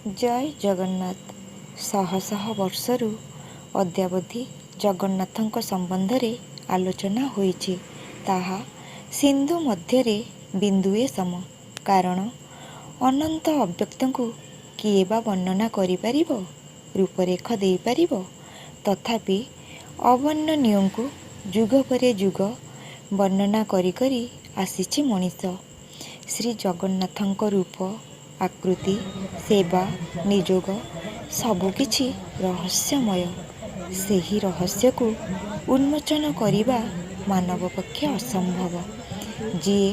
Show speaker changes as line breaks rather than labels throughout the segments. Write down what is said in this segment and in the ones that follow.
ଜୟ ଜଗନ୍ନାଥ। ଶହ ଶହ ବର୍ଷରୁ ଅଦ୍ୟାବଧି ଜଗନ୍ନାଥଙ୍କ ସମ୍ବନ୍ଧରେ ଆଲୋଚନା ହୋଇଛି, ତାହା ସିନ୍ଧୁ ମଧ୍ୟରେ ବିନ୍ଦୁଏ ସମ। କାରଣ ଅନନ୍ତ ଅବ୍ୟକ୍ତଙ୍କୁ କିଏ ବା ବର୍ଣ୍ଣନା କରିପାରିବ, ରୂପରେଖ ଦେଇପାରିବ? ତଥାପି ଅବର୍ଣ୍ଣନୀୟଙ୍କୁ ଯୁଗ ପରେ ଯୁଗ ବର୍ଣ୍ଣନା କରି କରି ଆସିଛି ମଣିଷ। ଶ୍ରୀଜଗନ୍ନାଥଙ୍କ ରୂପ, ଆକୃତି, ସେବା, ନିଯୋଗ ସବୁକିଛି ରହସ୍ୟମୟ। ସେହି ରହସ୍ୟକୁ ଉନ୍ମୋଚନ କରିବା ମାନବ ପକ୍ଷେ ଅସମ୍ଭବ। ଯିଏ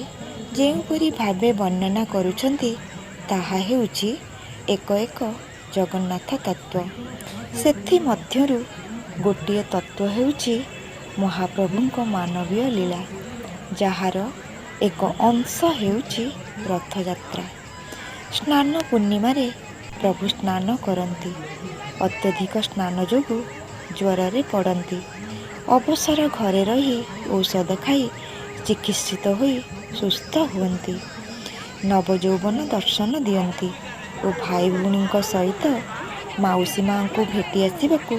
ଯେଉଁପରି ଭାବେ ବର୍ଣ୍ଣନା କରୁଛନ୍ତି, ତାହା ହେଉଛି ଏକ ଏକ ଜଗନ୍ନାଥ ତତ୍ତ୍ୱ। ସେଥିମଧ୍ୟରୁ ଗୋଟିଏ ତତ୍ତ୍ୱ ହେଉଛି ମହାପ୍ରଭୁଙ୍କ ମାନବୀୟ ଲୀଳା, ଯାହାର ଏକ ଅଂଶ ହେଉଛି ରଥଯାତ୍ରା। ସ୍ନାନ ପୂର୍ଣ୍ଣିମାରେ ପ୍ରଭୁ ସ୍ନାନ କରନ୍ତି। ଅତ୍ୟଧିକ ସ୍ନାନ ଯୋଗୁଁ ଜ୍ୱରରେ ପଡ଼ନ୍ତି। ଅବସର ଘରେ ରହି ଔଷଧ ଖାଇ ଚିକିତ୍ସିତ ହୋଇ ସୁସ୍ଥ ହୁଅନ୍ତି। ନବଯୌବନ ଦର୍ଶନ ଦିଅନ୍ତି ଓ ଭାଇ ଭଉଣୀଙ୍କ ସହିତ ମାଉସୀ ମାଆଙ୍କୁ ଭେଟି ଆସିବାକୁ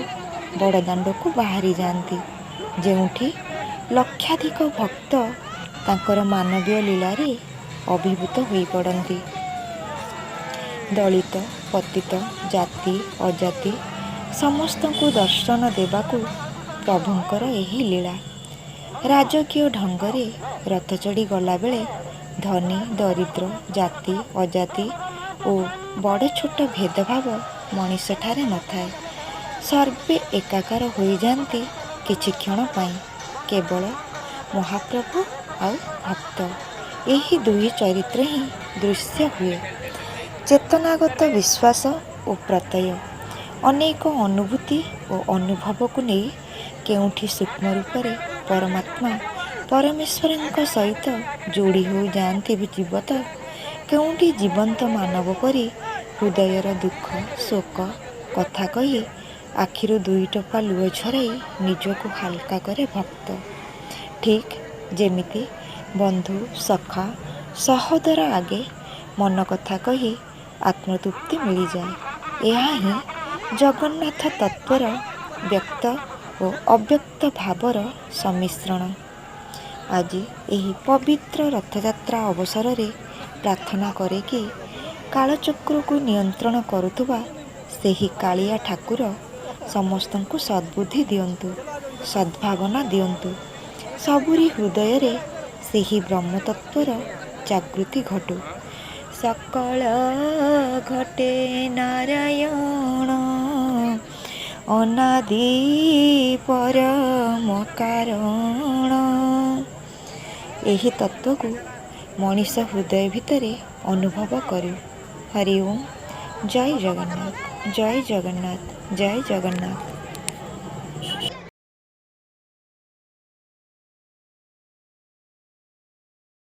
ବଡ଼ଦାଣ୍ଡକୁ ବାହାରି ଯାଆନ୍ତି, ଯେଉଁଠି ଲକ୍ଷାଧିକ ଭକ୍ତ ତାଙ୍କର ମାନବୀୟ ଲୀଳାରେ ଅଭିଭୂତ ହୋଇପଡ଼ନ୍ତି। ଦଳିତ, ପତିତ, ଜାତି, ଅଜାତି ସମସ୍ତଙ୍କୁ ଦର୍ଶନ ଦେବାକୁ ପ୍ରଭୁଙ୍କର ଏହି ଲୀଳା। ରାଜକୀୟ ଢଙ୍ଗରେ ରଥ ଚଢ଼ି ଗଲାବେଳେ ଧନୀ, ଦରିଦ୍ର, ଜାତି, ଅଜାତି ଓ ବଡ଼ ଛୋଟ ଭେଦଭାବ ମଣିଷଠାରେ ନଥାଏ। ସର୍ବେ ଏକାକାର ହୋଇଯାଆନ୍ତି କିଛି କ୍ଷଣ ପାଇଁ। କେବଳ ମହାପ୍ରଭୁ ଆଉ ଭକ୍ତ, ଏହି ଦୁଇ ଚରିତ୍ର ହିଁ ଦୃଶ୍ୟ ହୁଏ। ଚେତନାଗତ ବିଶ୍ୱାସ ଓ ପ୍ରତ୍ୟୟ, ଅନେକ ଅନୁଭୂତି ଓ ଅନୁଭବକୁ ନେଇ କେଉଁଠି ସୂକ୍ଷ୍ମ ରୂପରେ ପରମାତ୍ମା ପରମେଶ୍ୱରଙ୍କ ସହିତ ଯୋଡ଼ି ହୋଇଯାଆନ୍ତି ଜୀବ ତ କେଉଁଠି ଜୀବନ୍ତ ମାନବ ପରି ହୃଦୟର ଦୁଃଖ ଶୋକ କଥା କହି ଆଖିରୁ ଦୁଇ ଟୋପା ଲୁହ ଝରାଇ ନିଜକୁ ହାଲକା କରେ ଭକ୍ତ। ଠିକ୍ ଯେମିତି ବନ୍ଧୁ, ସଖା, ସହୋଦର ଆଗେ ମନ କଥା କହି ଆତ୍ମତୃପ୍ତି ମିଳିଯାଏ। ଏହା ହିଁ ଜଗନ୍ନାଥ ତତ୍ତ୍ୱର ବ୍ୟକ୍ତ ଓ ଅବ୍ୟକ୍ତ ଭାବର ସମ୍ମିଶ୍ରଣ। ଆଜି ଏହି ପବିତ୍ର ରଥଯାତ୍ରା ଅବସରରେ ପ୍ରାର୍ଥନା କରେ କି କାଳଚକ୍ରକୁ ନିୟନ୍ତ୍ରଣ କରୁଥିବା ସେହି କାଳିଆ ଠାକୁର ସମସ୍ତଙ୍କୁ ସଦ୍ବୁଦ୍ଧି ଦିଅନ୍ତୁ, ସଦ୍ଭାବନା ଦିଅନ୍ତୁ। ସବୁରି ହୃଦୟରେ ସେହି ବ୍ରହ୍ମତତ୍ତ୍ୱର ଜାଗୃତି ଘଟୁ। ସକଳ ଘଟେ ନାରାୟଣ, ଅନାଦି ପରମ କାରଣ। ଏହି ତତ୍ତ୍ୱକୁ ମଣିଷ ହୃଦୟ ଭିତରେ ଅନୁଭବ କରୁ। ହରି ଓମ୍। ଜୟ ଜଗନ୍ନାଥ, ଜୟ ଜଗନ୍ନାଥ, ଜୟ ଜଗନ୍ନାଥ।